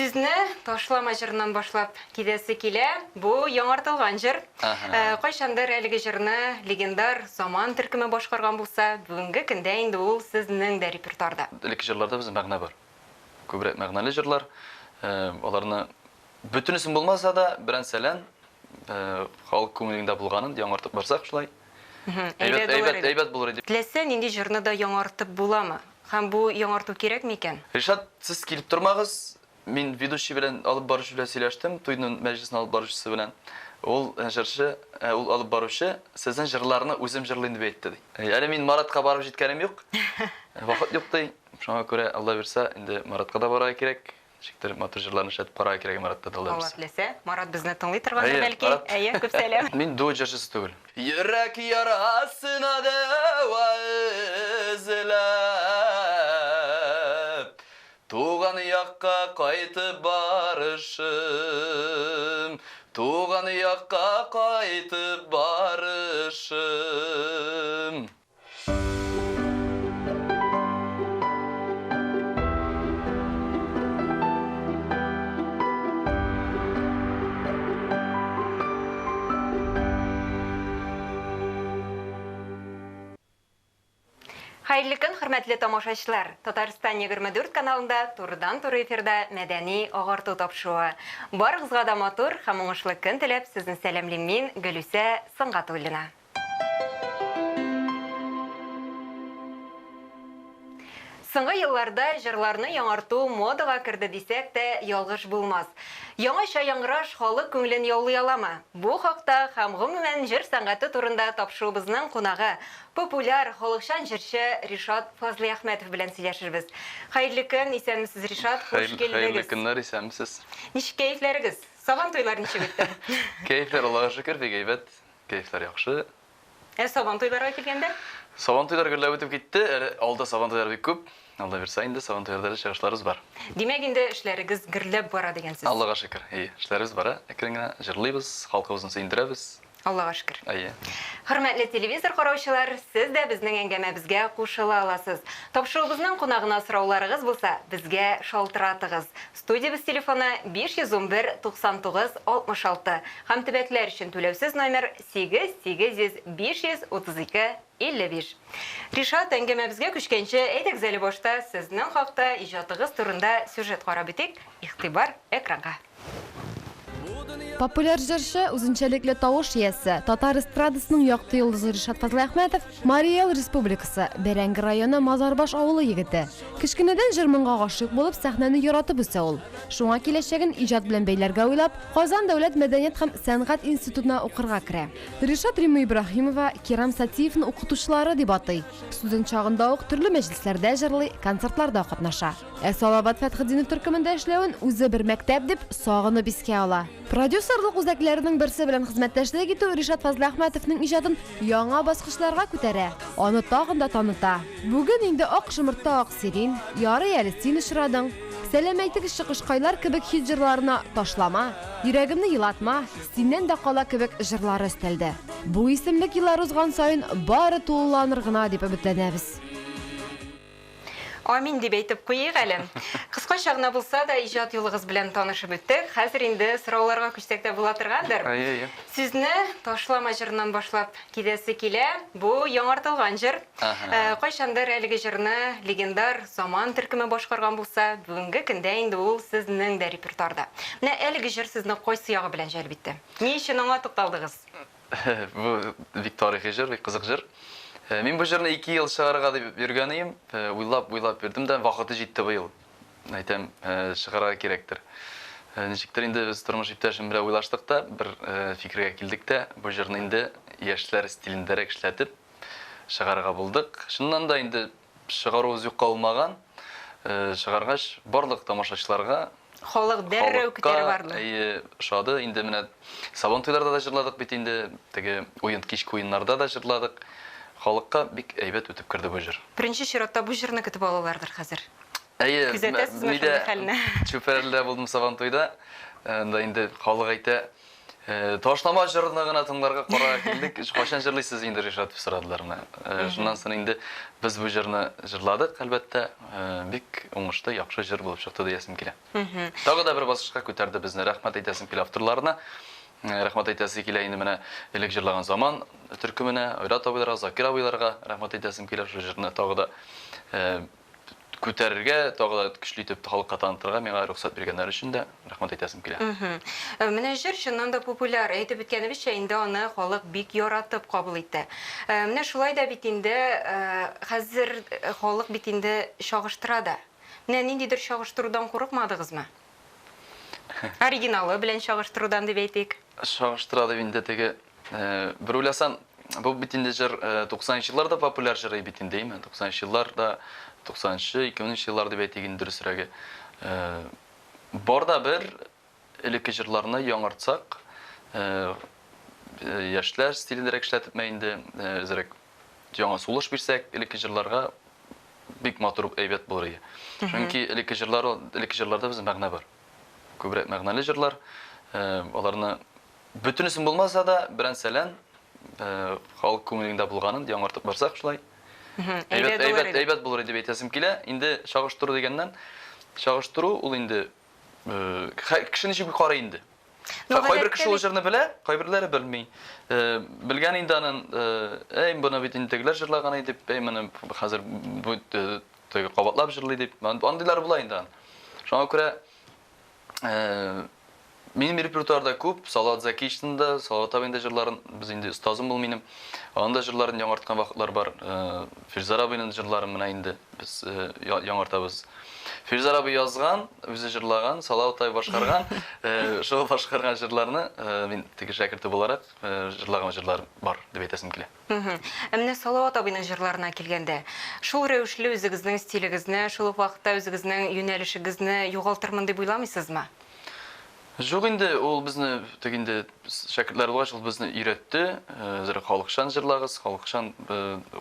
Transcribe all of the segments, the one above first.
Сүзне Ташлама җырыннан башлап китәсе килә. Бу яңартылган җыр. Кайчандыр әлеге җырны легендар Заман төркеме башкарган булса, бүгенге көндә инде ул сезнең дә репертуарда. Элекке җырларда безнең мәгънә бар. Күбрәк мәгънәле җырлар. Аларны бөтенесен булмаса да, берән-сәлән халык күңелендә булганын яңартып барсак шулай. Әйбәт, әйбәт, әйбәт булыр иде. Теләсә нинди җырны да яңартып буламы? Һәм бу яңарту кирәк микән? Ришат, сез килеп тормагыз, мин ведущий белән, алып баручы белән сөйләштем, туйның мәҗлесен алып баручысы белән. Ул җырчы, ул алып баручы, сезнең җырларны үзем җырлыйм дип әйтте, ди. Әле мин Маратка барып җиткәнем юк, вакыт юк, ди. Шуңа күрә, Алла бирса, инде Маратка да барырга кирәк. Ничектер матур җырларны эшләтеп карарга кирәк Маратта да, Алла Алла теләсә, Марат безне тыңлый торгандыр, бәлки. Әйе, күп сәлам. Мин дуэт җырчысы түгел. Йөрәк ярасына дәва эзләп, Туган якка кайтып барышым, Туган якка кайтып барышым. Хәерле көн, хөрмәтле тамашачылар! Татарстан 24 каналында турыдан-туры эфирда Мәдәни агарту тапшыруы. Барыгызга да матур һәм уңышлы көн теләп, сезне сәламлим мин, Гөлүсә Сөнгатуллина. Соңгы елларда җырларны яңарту модага керде дисәк тә, ялгыш булмас. Яңача яңгыраш халык күңелен яулый аламы? Бу хакта һәм гомумән җыр сәнгате турында тапшыруыбызның кунагы, популяр, халыкчан җырчы Ришат Фазлыйәхмәтов белән сөйләшербез. Хәерле көн, исәнмесез, Ришат, хуш килдегез. Хәерле көннәр, исәнмесез. Ничек кәефләрегез? Сабан туйлар ничек үтте? Кәефләр, Аллага шөкер, бик әйбәт. Кәефләр яхшы. Ә Сабантуйларга килгәндә? Сабантуйлар гөрләп үтеп китте. Әле алда Сабантуйлар бик күп. Алла бирса инде Сабантуйларда әле чыгышларыбыз бар. Димәк инде эшләрегез гөрләп бара дигән сүз. Аллага шөкер. Әйе, эшләребез бара. Әкрен генә җырлыйбыз, халкыбызны сөендерәбез. Аллага шөкер. Әйе. Хөрмәтле телевизор караучылар, сез дә безнең әңгәмәбезгә кушыла аласыз. Тапшыруыбызның кунагына сорауларыгыз булса, безгә шалтыратыгыз. Студиябез телефоны 511 99 66 һәм төбәкләр өчен түләүсез номер 8 800 532 55. Ришат, әңгәмәбезгә күчкәнче, әйдәгез әле башта сезнең хакта, иҗатыгыз турында сюжет карап үтик. Игътибар экранга. Популяр җырчы, үзенчәлекле тавыш иясе, татар эстрадасының якты йолдызы Ришат Фазлыәхмәтов Марий Эл Республикасы, Бәрәңге районы Мазарбаш авылы егете. Кечкенәдән җыр-моңга гашыйк булып, сәхнәне яратып үсә ул. Шуңа киләчәген иҗат белән бәйләргә уйлап, Казан дәүләт мәдәният һәм сәнгать институтына укырга керә. Ришат Римма Ибраһимова Кирам Сатиевны укытучылары дип атый. Студент чагында ук төрле мәҗлесләрдә җырлый, концертларда катнаша. Ә Салават Фәтхетдинов төркемендә эшләвен үзе бер мәктәп дип, сагынып искә ала. Продюсерлык үзәкләренең берсе белән хезмәттәшлек итү Ришат Фазлыәхмәтовның иҗатын яңа баскычларга күтәрә, аны тагын да таныта. Бүген инде Ак шомыртта ак сирин, Ярый әле син очрадың, Сәлам әйтегезче кошкайлар кебек хит җырларына Ташлама, Йөрәгемне елатма, Синнән дә кала кебек җырлары өстәлде. Бу исемлек еллар узган саен бары тулыланыр гына дип өметләнәбез. Амин дип әйтеп куйыйк әле. Кыскача гына булса да иҗат юлыгыз белән танышып үттек. Хәзер инде сорауларга күчсәк тә була торгандыр. Әйе, әйе. Сүзне Ташлама җырыннан башлап китәсе килә. Бу яңартылган җыр. Ага. Кайчандыр әлеге җырны легендар Заман төркеме башкарган булса, бүгенге көндә инде ул сезнең дә репертуарда. Менә әлеге җыр сезне кайсы ягы белән җәлеп итте? Ни өчен аңа тукталдыгыз? Бу бик тарихи җыр, бик кызык җыр. Мин бу җырны ике ел чыгарырга дип йөргән идем. Уйлап, уйлап йөрдем дә, вакыты җитте быел. Әйтәм, чыгарырга кирәктер. Ничектер инде без тормыш иптәшем белән уйлаштык та, бер фикергә килдек тә, бу җырны инде яшьләр стилендәрәк эшләтеп чыгарырга булдык. Чыннан да инде чыгаруыбыз юкка булмаган. Чыгаргач, барлык тамашачыларга Халык дәррәү күтәреп арды. Әйе, ошады. Инде менә Сабантуйларда да җырладык бит инде, теге уен, кичке уеннарда да җырладык. Халыкка бик әйбәт үтеп керде бу җыр. Беренче чиратта бу җырны көтеп алалардыр хәзер. Әйе, Күзәтәсезме шундый хәлне? Чүпрәледә булдым Сабантуйда. Анда инде халык әйтә, Ташлама җырны гына тыңларга карарга килдек. Кайчан җырлыйсыз инде, Ришат, дип сорадылар менә. Шуннан соң инде без бу җырны җырладык, әлбәттә. Бик уңышлы, яхшы җыр булып чыкты диясем килә. Тагы да бер баскычка күтәрде безне. Рәхмәт әйтәсем килә авторларына. Рәхмәт әйтәсе килә инде менә элек җырлаган Заман төркеменә, Айрат абыйларга, Закир абыйларга рәхмәт әйтәсем килә шул җырны тагы да күтәрергә, тагы да көчле итеп халыкка танытырга миңа рөхсәт биргәннәре өчен дә рәхмәт әйтәсем килә. Менә җыр чыннан да популяр. Әйтеп үткәнебезчә, инде аны халык бик яратып кабул итте. Менә шулай да бит инде хәзер халык бит инде чагыштыра да. Менә ниндидер чагыштырудан курыкмадыгызмы? Оригиналы белән чагыштырудан дип әйтик. Чагыштыра дип инде теге бер уйласаң, бу бит инде җыр 90 нчы елларда популяр җыр бит инде, әйме? 90 нчы елларда, 90 нчы, 2000 нче еллар дип әйтик инде дөресрәге. Бар да бер элекке җырларны яңартсак, яшьләр стилендәрәк эшләтепме инде, әзрәк яңа сулыш бирсәк элекке җырларга бик матур, әйбәт булыр иде. Чөнки элекке җырлар, элекке җырларда безнең мәгънә бар. Күбрәк мәгънәле җырлар. Аларны бөтенесен булмаса да, берән-сәлән халык күңелендә булганын яңартып барсак шулай. Әйбәт, әйбәт, әйбәт булыр иде дип әйтәсем килә. Инде чагыштыру дигәннән, чагыштыру ул инде кеше ничек карый инде. Ну, кайбер кеше ул җырны белә, кайберләре белми. Белгән инде анын, әй, моны бит инде тегеләр җырлаган иде дип, әй, моны хәзер бу теге кабатлап җырлый дип. Андыйлар була инде аны. Шуңа күрә минем репертуарда күп, Салават Зәкиевичның да, Салават абыйның да җырларын, без инде остазым ул минем. Аның да җырларын яңарткан вакытлар бар. Фирзар абыйның җырларын менә инде без яңартабыз. Фирзар абый язган, үзе җырлаган, Салават абый башкарган, шул башкарган җырларны мин теге шәкерте буларак җырлаган җырлар бар дип әйтәсем килә. Ә менә Салават абыйның җырларына килгәндә, шул рәвешле үзегезнең стилегезне, шул ук вакытта үзегезнең юнәлешегезне югалтырмын дип уйламыйсызмы? Юк инде, ул безне теге инде шәкертләр булгач, ул безне өйрәтте, әзрәк халыкчан җырлагыз, халыкчан,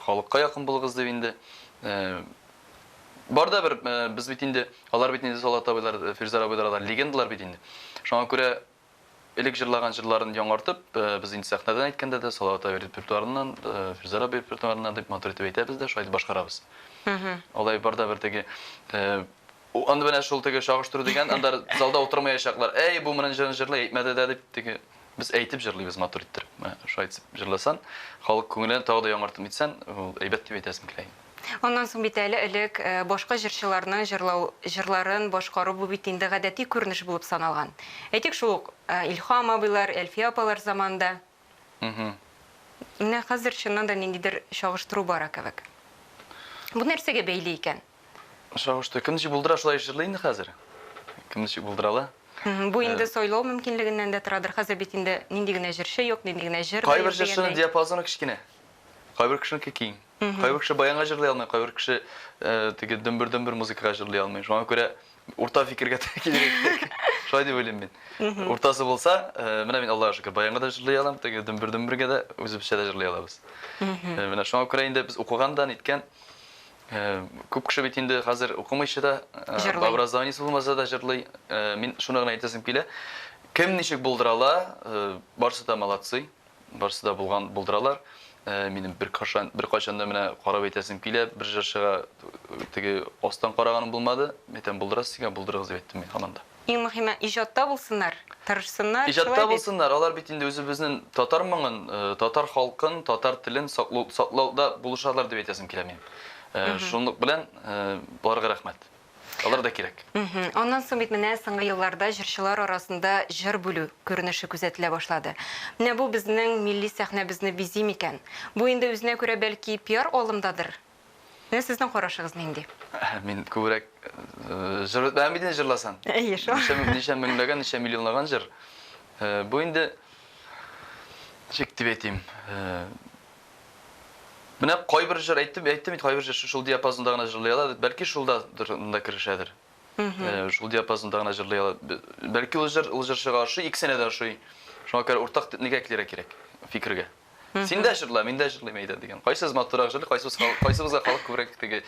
халыкка якын булыгыз дип инде. Бар да бер, без бит инде, алар бит инде Салават абыйлар, Фирзәр абыйлар, алар легендалар бит инде. Шуңа күрә элек җырлаган җырларын яңартып, без инде сәхнәдән әйткәндә дә Салават абый репертуарыннан, Фирзәр абый репертуарыннан дип матур итеп әйтәбез дә, шулай итеп башкарабыз. Алай бар да бер теге анда менә шул теге чагыштыру дигән, анда залда утырмаячаклар. Әй, бу моның җырын җырлый, әйтмәде дә дип теге без әйтеп җырлыйбыз матур иттереп. Менә шулай итеп җырласан, халык күңелен тагы да яңартып нитсән, ул әйбәт дип әйтәсем килә инде. Аннан соң бит әле элек башка җырчыларның җырлау җырларын башкару бу бит инде гадәти күренеш булып саналган. Әйтик, шул ук Илһам абыйлар, Әлфия апалар заманында. Менә хәзер чыннан да ниндидер чагыштыру бара кебек. Бу нәрсәгә бәйле икән? Чагыштыру. Кем ничек булдыра, шулай җырлый инде хәзер. Кем ничек булдыра ала. Бу инде сайлау мөмкинлегеннән дә торадыр. Хәзер бит инде нинди генә җырчы юк, нинди генә җыр да Кайбер юк җырчының дигәндәй. диапазоны кечкенә. Кайбер кешенеке киң. Кайбер кеше баянга җырлый алмый, кайбер кеше теге дөмбер-дөмбер музыкага җырлый алмый. Шуңа күрә урта фикергә килергә кирәк. Шулай дип уйлыйм мин. Уртасы булса, менә мин Аллага шөкер, баянга да җырлый алам, теге дөмбер-дөмбергә дә үзебезчә дә җырлый алабыз. Менә шуңа күрә инде без укыган да ниткән күп кеше бит инде хәзер укымыйча да, образованиесе булмаса да җырлый. Мин шуны гына әйтәсем килә. Кем ничек булдыра ала, барысы да молодцы. Барысы да булган, булдыралар. Минем беркайчан, беркайчан да менә карап әйтәсем килә, бер җырчыга теге астан караганым булмады. Әйтәм, булдырасыз икән, булдырыгыз дип әйттем мин һаман да. Иң мөһиме, иҗатта булсыннар, тырышсыннар, Иҗатта шулай бит? булсыннар, алар бит инде үзебезнең татар моңын, татар халкын, татар телен саклау, саклауда булышалар дип әйтәсем килә минем. Шунлык белән, боларга рәхмәт. Алар да кирәк. Аннан соң бит менә соңгы елларда җырчылар арасында җыр бүлү күренеше күзәтелә башлады. Менә бу безнең милли сәхнәбезне бизи микән? Бу инде үзенә күрә бәлки пиар алымдадыр? Менә сезнең карашыгыз нинди? Мин күбрәк җыр бетмәгән бит инде җырласаң. Әйе шул. Ничә меңләгән, ничә миллионлаган җыр. Бу инде ничек дип әйтим? Менә кайбер җыр әйттем, әйттем бит, кайбер җыр шул диапазонда гына җырлый ала, бәлки шул да монда керешәдер. Шул диапазонда гына җырлый ала. Бәлки ул җыр, ул җырчыга ошый, икесенә дә ошый. Шуңа күрә уртак нигә килергә кирәк, фикергә. Син дә җырла, мин дә җырлыйм әйдә дигән. Кайсыбыз матуррак җырлый, кайсыбыз кайсыбызга халык күбрәк теге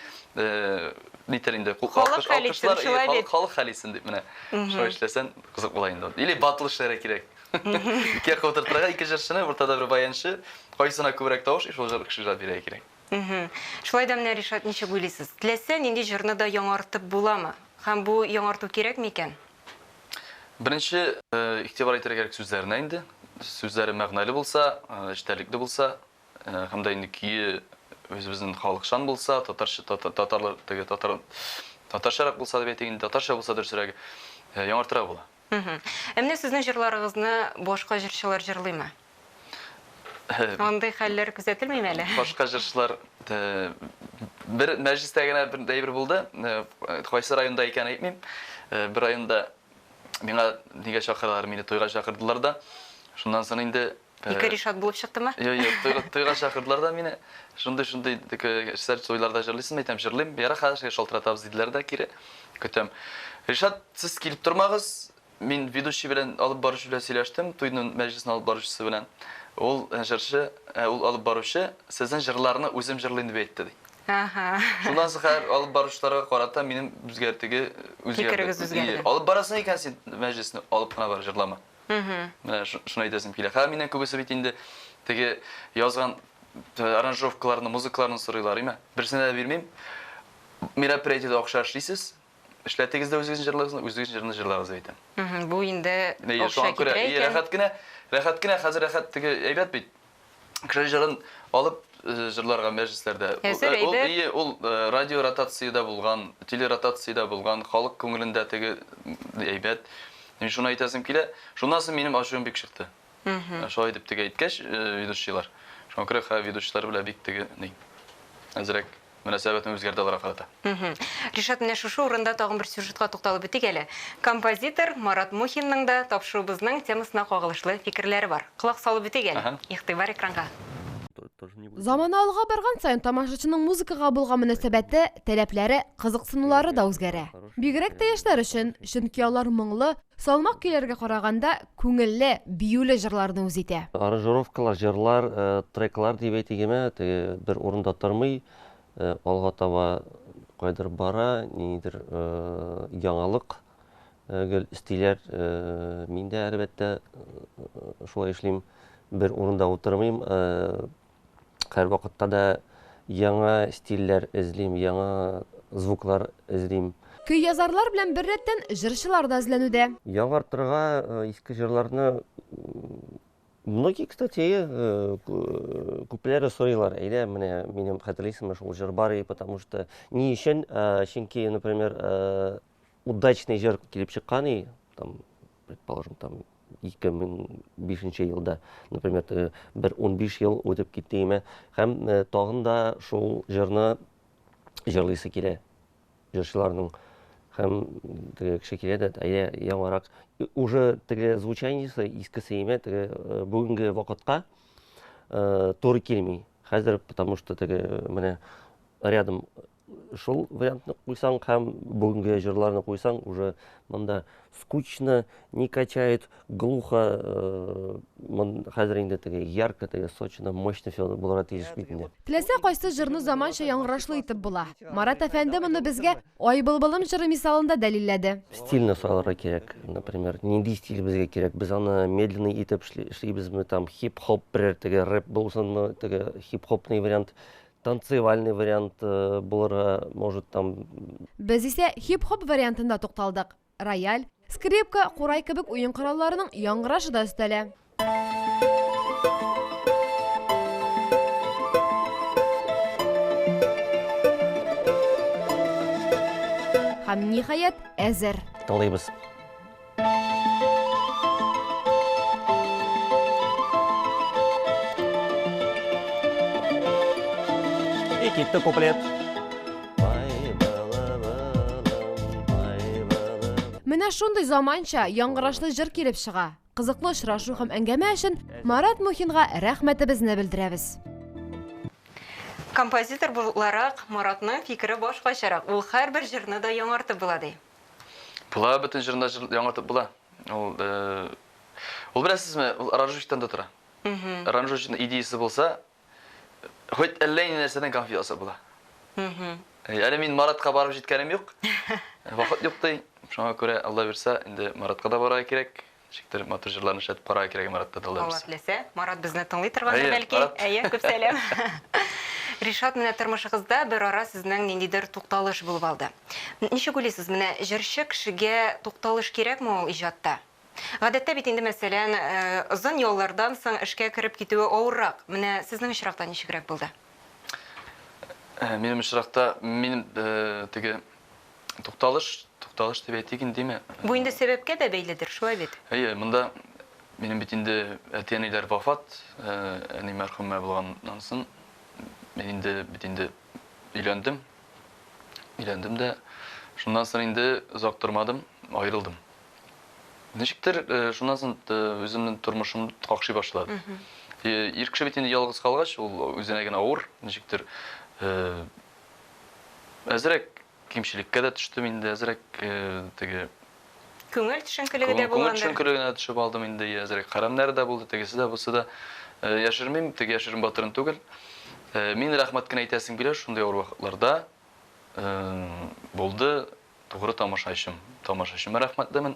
нитер инде, Халык хәл итсен, шулай бит. Халык хәл итсен дип менә. Шулай эшләсән, кызык була инде. Или батл эшләргә кирәк. Ике якка утыртырга, ике җырчыны, уртада бер баянчы, кайсына күбрәк тавыш, шул җыр кешегә бирергә кирәк. Шулай да менә, Ришат, ничек уйлыйсыз? Теләсә нинди җырны да яңартып буламы? Һәм бу яңарту кирәкме икән? Беренче, игътибар итәргә кирәк сүзләренә инде. Сүзләре мәгънәле булса, эчтәлекле булса, һәм дә инде көе үзебезнең халыкчан булса, татарча, татарлар теге татар татарчарак булса дип әйтик инде, татарча булса дөресрәге, яңартырга була. Ә менә сезнең җырларыгызны башка җырчылар җырлыймы? Андый хәлләр күзәтелмиме әле? Башка җырчылар бер мәҗлестә генә бер әйбер булды. Кайсы районда икәнен әйтмим. Бер районда миңа нигә чакыралар, мине туйга чакырдылар да. Шуннан соң инде Ике Ришат булып чыктымы? Юк, юк, туйга, туйга чакырдылар да мине. Шундый-шундый кешеләр туйларда җырлыйсыңмы, әйтәм, җырлыйм. Ярар, хәзер шалтыратабыз диделәр дә кире. Көтәм. Ришат, сез килеп тормагыз. Мин ведущий белән, алып баручы белән сөйләштем, туйның мәҗлесен алып баручысы белән. Ул җырчы, ул алып баручы сезнең җырларны үзем җырлыйм дип әйтте, ди. Ага. Шуннан соң хәзер алып баручыларга карата минем үзгәртеге үзгәрде. Фикерегез үзгәрде. Алып барасың икән син мәҗлесне, алып кына бар, җырлама. Менә шуны әйтәсем килә. Хәзер миннән күбесе бит инде теге язган аранжировкаларны, музыкаларны сорыйлар, име? Берсенә дә бирмим. Мероприятиедә акча эшлисез, эшләтегез дә үзегезнең җырларыгызны, үзегезнең җырны җырлагыз дип әйтәм. Бу инде акча китерә икән. Рәхәт кенә, рәхәт кенә, хәзер рәхәт теге әйбәт бит. Кеше җырын алып җырларга мәҗлесләрдә. Әзер әйбер. Ул, ул радио ротациядә булган, телеротациядә булган, халык күңелендә теге әйбәт. Мин шуны әйтәсем килә. Шуннан соң минем ачуым бик чыкты. Шулай дип теге әйткәч, ведущийлар. Шуңа күрә хәзер ведущийлар белән бик теге ни, әзрәк мөнәсәбәтем үзгәрде аларга карата. Ришат, менә шушы урында тагын бер сюжетка тукталып үтик әле. Композитор Марат Мухинның да тапшыруыбызның темасына кагылышлы фикерләре бар. Колак салып үтик әле. Игътибар экранга. Замана алга барган саен тамашачының музыкага булган мөнәсәбәте, таләпләре, кызыксынулары да үзгәрә. Бигрәк тә яшьләр өчен, чөнки алар моңлы, салмак көйләргә караганда, күңелле, биюле җырларны үз итә. Аранжировкалар, җырлар, треклар дип әйтик, теге бер урында тормый, алга таба кайдыр бара, ниндидер яңалык гел өстиләр. Мин дә, әлбәттә, шулай эшлим, бер урында утырмыйм. Һәрвакытта да яңа стильләр эзлим, яңа звуклар эзлим. Көйязарлар белән беррәттән җырчылар да эзләнүдә. Яңартырга иске җырларны многие, кстати, күпләре сорыйлар. Әйдә, менә минем хәтерлисеңме, шул җыр бар, потому что ни өчен? Чөнки, например, удачный җыр килеп чыккан, и, там, предположим, там 2005 елда, например, бер 15 ел үтеп китте име, һәм тагын да шул җырны җырлыйсы килә җырчыларның. Һәм теге кеше килә дә, әйдә, яңарак, уже теге звучаниесе искесе име, теге бүгенге вакытка туры килми. Хәзер, потому что теге менә рядом шул вариантны куйсаң һәм бүгенге җырларны куйсаң, уже монда скучно, не качает, глухо, хәзер инде теге ярко, теге сочно, мощно все булырга тиеш бит инде. Теләсә кайсы җырны заманча яңгырашлы итеп була. Марат әфәнде моны безгә Ай былбылым җыры мисалында дәлилләде. Стильне сайларга кирәк, например, нинди стиль безгә кирәк? Без аны медленный итеп эшлибезме, там хип-хоп берәр теге рэп булсынмы, теге хип-хопный вариант, танцевальный вариант булырга может там. Без исә хип-хоп вариантында тукталдык. Рояль, скрипка, курай кебек уен коралларының яңгырашы да өстәлә. Һәм ниһаять, әзер. Тыңлыйбыз. И китте куплет. Менә шундый заманча, яңгырашлы җыр килеп чыга. Кызыклы очрашу һәм әңгәмә өчен Марат Мухинга рәхмәтебезне белдерәбез. Композитор буларак Маратның фикере башкачарак. Ул һәрбер җырны да яңартып була, ди. Була, бөтен җырны да яңартып була. Ул, ул беләсезме, ул аранжировщиктан да тора. Аранжировщикның идеясе булса, хоть әллә ни нәрсәдән конфет ясап була. Әле мин Маратка барып җиткәнем юк. Вакыт юк ди. Шуңа күрә, Алла бирсә, инде Маратка да барырга кирәк. Ничектер матур җырларны эшләтеп карарга кирәк Маратта да Алла алабыз. теләсә, Марат безне тыңлый торгандыр Әйе, бәлки. Марат. Әйе, күп сәлам. Ришат, менә тормышыгызда бер ара сезнең ниндидер тукталыш булып алды. Ничек уйлыйсыз, менә җырчы кешегә тукталыш кирәкме ул иҗатта? Гадәттә бит инде, мәсәлән, озын яллардан соң эшкә кереп китүе авыррак. Менә сезнең очракта ничегрәк булды? Минем очракта минем теге тукталыш, тукталыш дип әйтик инде, димә. Бу инде сәбәпкә дә бәйледер, шулай бит? Әйе, монда минем бит инде әти-әниләр вафат, әни мәрхүмә булганнан соң мин инде бит инде өйләндем. Өйләндем дә, шуннан соң инде озак тормадым, аерылдым. Ничектер, шуннан соң үземнең тормышым какшый башлады. Ир кеше бит инде ялгыз калгач, ул үзенә генә авыр, ничектер. Әзрәк кимчелеккә дә төштем инде, әзрәк теге Күңел төшенкелеге дә Күңел булгандыр. төшенкелегенә төшеп алдым инде, әзрәк хәрәмнәр дә булды, тегесе дә, бусы да. Яшермим, теге яшерен батырын түгел. Мин рәхмәт кенә әйтәсем килә, шундый авыр вакытларда булды. Тугры тамашачым. Тамашачыма рәхмәтлемен.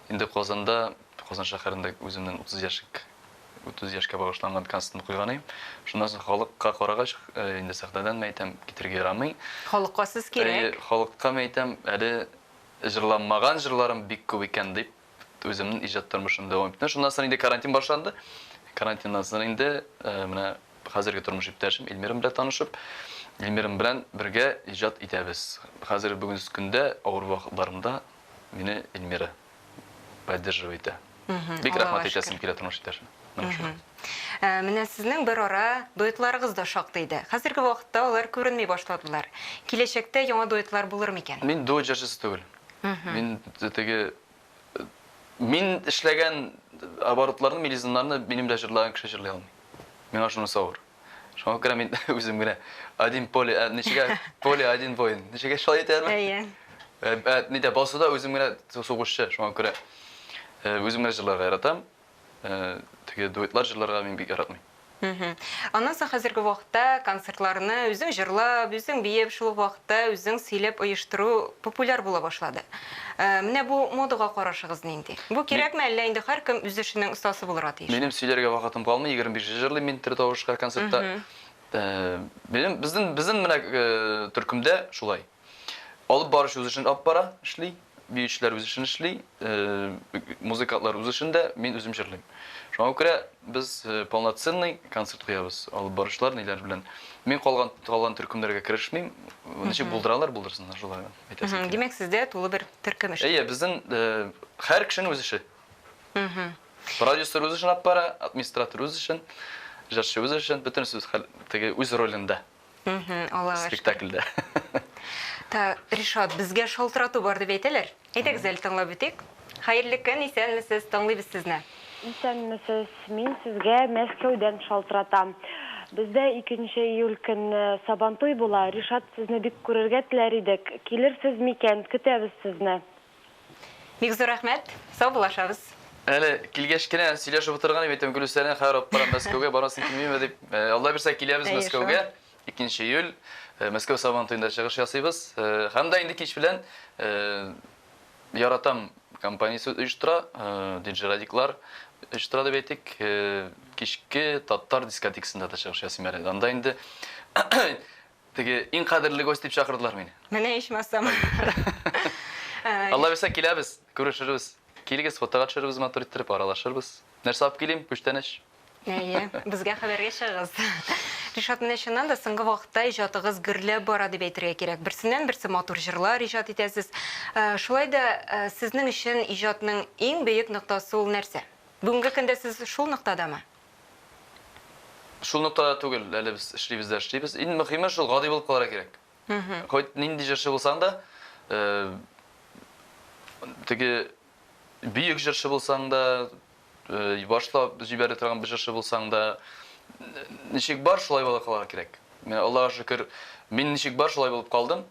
Инде Казанда, Казан шәһәрендә үземнең 30 яшьлек 30 яшькә багышланган концертны куйган идем. Шуннан соң халыкка карагач, инде сәхнәдән мин әйтәм, китергә ярамый. Халыкка сез кирәк. Халыкка мин әйтәм, әле җырланмаган җырларым бик күп икән дип, үземнең иҗат тормышымны дәвам иттем. Шуннан соң инде карантин башланды. Карантиннан соң инде менә Хәзерге тормыш иптәшем Эльмирам белән танышып, Эльмирам белән бергә иҗат итәбез. Хәзер бүгенге көндә авыр вакытларымда мине Эльмира поддерживает итә. Бик рәхмәт әйтәсем килә тормыш иптәшемә. Менә шулай. Ә, менә сезнең бер ара дуэтларыгыз да шактый иде. Хәзерге вакытта алар күренми башладылар. Киләчәктә яңа дуэтлар булыр микән? Мин дуэт җырчысы түгел. Мин теге Мин эшләгән оборотларны, мелизмнарны минем белән җырлаган кеше җырлый алмый. Миңа шунысы авыр. Шуңа күрә мин үзем генә один поле, ә, ничегә поле один воин. Ничегә шулай әйтәләрме? Әйе. Ә, ә, нидә басуда үзем генә сугышчы, шуңа күрә үзем генә җырларга яратам. Теге дуэтлар җырларга мин бик яратмыйм. Аннан соң хәзерге вакытта концертларны үзең җырлап, үзең биеп, шул ук вакытта үзең сөйләп оештыру популяр була башлады. Менә бу модага карашыгыз нинди? Бу кирәкме, әллә инде һәркем үз эшенең остасы булырга тиешме? Минем сөйләргә вакытым калмый, 25 җырлыйм мин тере тавышка концертта. Минем, безнең, безнең менә төркемдә шулай. Алып баручы үз эшен алып бара, эшли, биючеләр үз эшен эшли, музыкантлар үз эшендә, мин үзем җырлыйм. Шуңа күрә без полноценный концерт куябыз, алып баручылар ниләр белән. Мин калган калган төркемнәргә керешмим. Ничек булдыралар, булдырсыннар, шулай әйтәсем килә. Димәк, сездә тулы бер төркем эшли. Әйе, безнең һәр кешенең үз эше. Продюсер үз эшен алып бара, администратор үз эшен, җырчы үз эшен, бөтенесе үз хәл, теге үз ролендә. Аллага шөкер. Спектакльдә. Так, Ришат, безгә шалтырату бар дип әйтәләр. Әйдәгез әле тыңлап үтик. Хәерле көн, исәнмесез, тыңлыйбыз сезне. Исәнмесез, мин сезгә Мәскәүдән шалтыратам. Бездә икенче июль көнне Сабантуй була. Ришат, сезне бик күрергә теләр идек. Килерсез микән? Көтәбез сезне. Бик зур рәхмәт. Саубуллашабыз. Әле килгәч кенә сөйләшеп утырган идем, әйтәм, Гөлүсәне хәер алып барам Мәскәүгә, барасың килмиме дип. Алла бирсә киләбез Мәскәүгә. 2 июль Мәскәү Сабан туенда чыгыш ясыйбыз. Һәм дә инде кич белән Яратам компаниясе оештыра, диджей Радиклар оештыра дип әйтик. Кичке татар дискотекасында да чыгыш ясыйм әле. Анда инде Теге иң кадерле гость дип чакырдылар мине. Менә ичмасам. Алла бирсә киләбез, күрешербез. Килегез, фотога төшерербез матур иттереп, аралашырбыз. Нәрсә алып килим? Күчтәнәч. Әйе, безгә хәбәргә чыгыгыз. Ришат, менә чыннан да соңгы вакытта иҗатыгыз гөрләп бара дип әйтергә кирәк. Берсеннән-берсе матур җырлар иҗат итәсез. Шулай да сезнең өчен иҗатның иң бөек ноктасы ул нәрсә? Бүгенге көндә сез шул ноктадамы? Шул ноктада түгел, әле без эшлибез дә эшлибез. Иң мөхиме шул гади булып калырга кирәк. Хоть нинди җырчы булсаң да, э, теге бөек җырчы булсаң да, э, башлап җибәрә торган бер җырчы булсаң да, ничек бар, шулай була калырга кирәк. Менә Аллага шөкер, мин ничек бар, шулай булып калдым.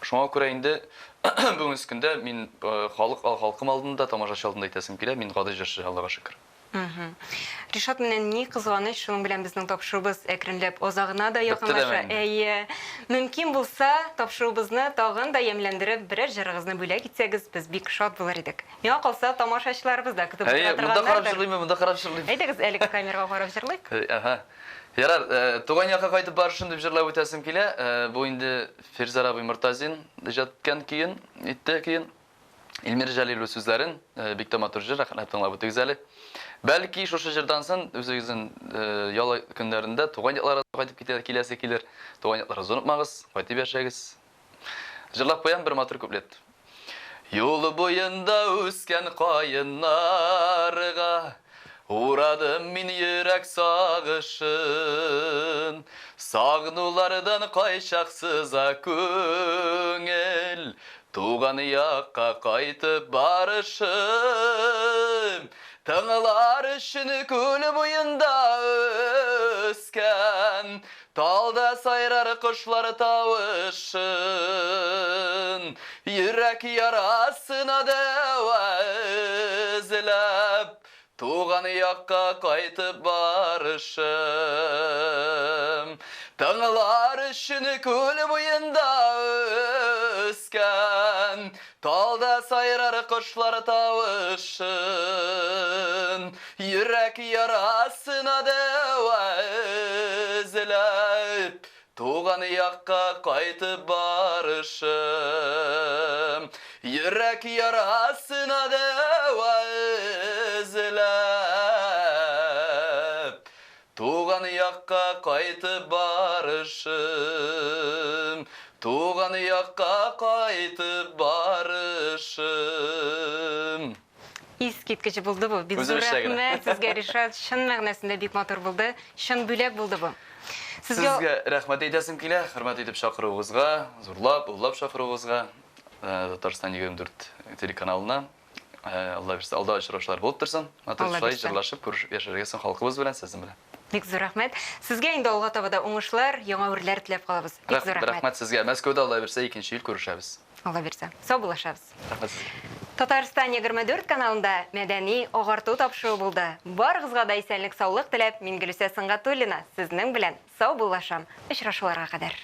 Шуңа күрә инде бүгенге көндә мин э, халык халкым алдында, тамашачы алдында әйтәсем килә, мин гади җырчы, Аллага шөкер. Ришат, менә ни кызганыч, шуның белән безнең тапшыруыбыз әкренләп азагына да якынлаша. Әйе. Мөмкин булса, тапшыруыбызны тагын да ямьләндереп, берәр җырыгызны бүләк итсәгез, без бик шат булыр идек. Миңа калса, тамашачыларыбыз да көтеп утыра торганнардыр. Әйе, монда карап җырлыйммы, монда карап җырлыйм. Әйдәгез, әлеге камерага карап җырлыйк. Әһә. Ярар, туган якка кайтып барышым дип җырлап үтәсем килә. Бу инде Фирзәр абый Мортазин иҗат иткән көен, итте көен. Илмир Җәлил үз сүзләрен, бик тә матур җыр, рәхмәт, тыңлап үтегез әле. Бәлки шушы җырдан соң үзегезнең ял көннәрендә туган якларыгызга кайтып китә киләсе килер. Туган якларыгызны онытмагыз, кайтып яшәгез. Җырлап куям бер матур куплет. Юл буенда үскән каеннарга Урадым мин йөрәк сагышын. Сагынулардан кайчак сыза күңел, Туган якка кайтып барышым. Тыңлар өчен күл буенда үскән Талда сайрар кошлар тавышын. Йөрәк ярасына дәва эзләп, Туган якка кайтып барышым. Тыңлар өчен күл буенда үскән Талда сайрар кошлар тавышын. Йөрәк ярасына дәва эзләп, Туган якка кайтып барышым. Йөрәк ярасына дәва эзләп, Туган якка кайтып барышым. Туган якка кайтып барышым. Искиткеч булды бу. Бик зур рәхмәт сезгә, Ришат. Чын мәгънәсендә бик матур булды. Чын бүләк булды бу. Сезгә рәхмәт әйтәсем килә, хөрмәт итеп чакыруыгызга, зурлап, олылап чакыруыгызга, Татарстан 24 телеканалына. Алла бирсә, алда очрашулар булып торсын. Матур шулай җырлашып, күрешеп яшәргә соң халкыбыз белән, сезнең белән. Бик зур рәхмәт. Сезгә инде алга таба да уңышлар, яңа үрләр теләп калабыз. Бик зур рәхмәт. Рәхмәт сезгә. Мәскәүдә Алла бирсә, 2 июль күрешәбез. Алла бирсә. Саубуллашабыз. Рәхмәт сезгә. Татарстан 24 каналында мәдәни агарту тапшыруы булды. Барыгызга да исәнлек-саулык теләп, мин Гөлүсә Сөнгатуллина сезнең белән саубуллашам. Очрашуларга кадәр.